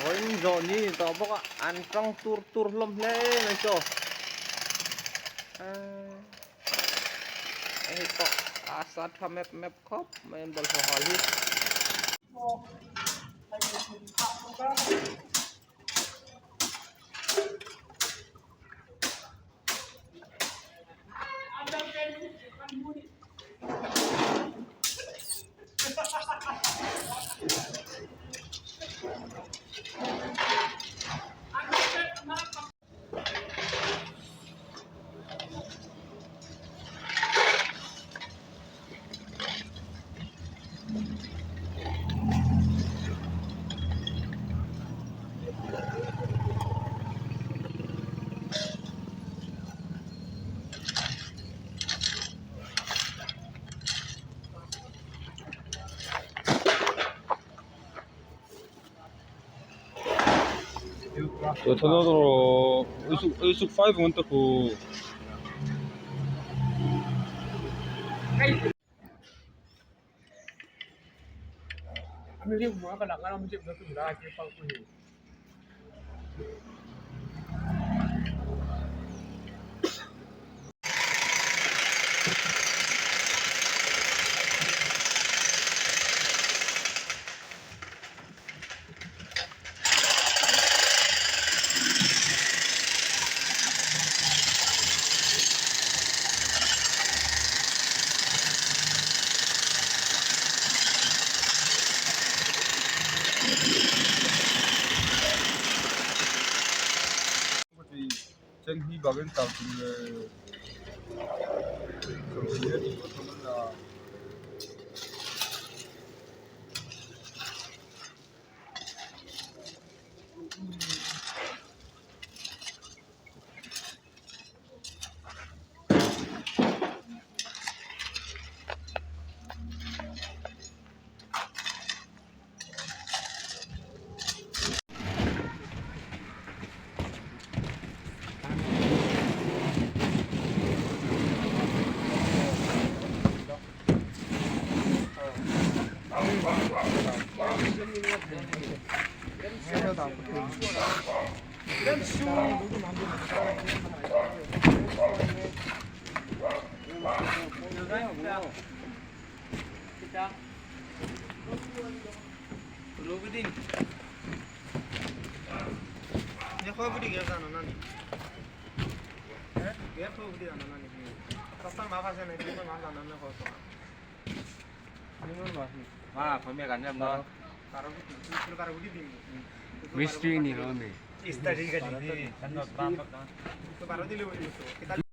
Vawiin zawh ni ni tawh bawk a an tang tur tur hlawm hle mai chaw hei pawh a sa tha mep mep khawp mai an bawlhhlawh hal hi. Mistri ni lo ni.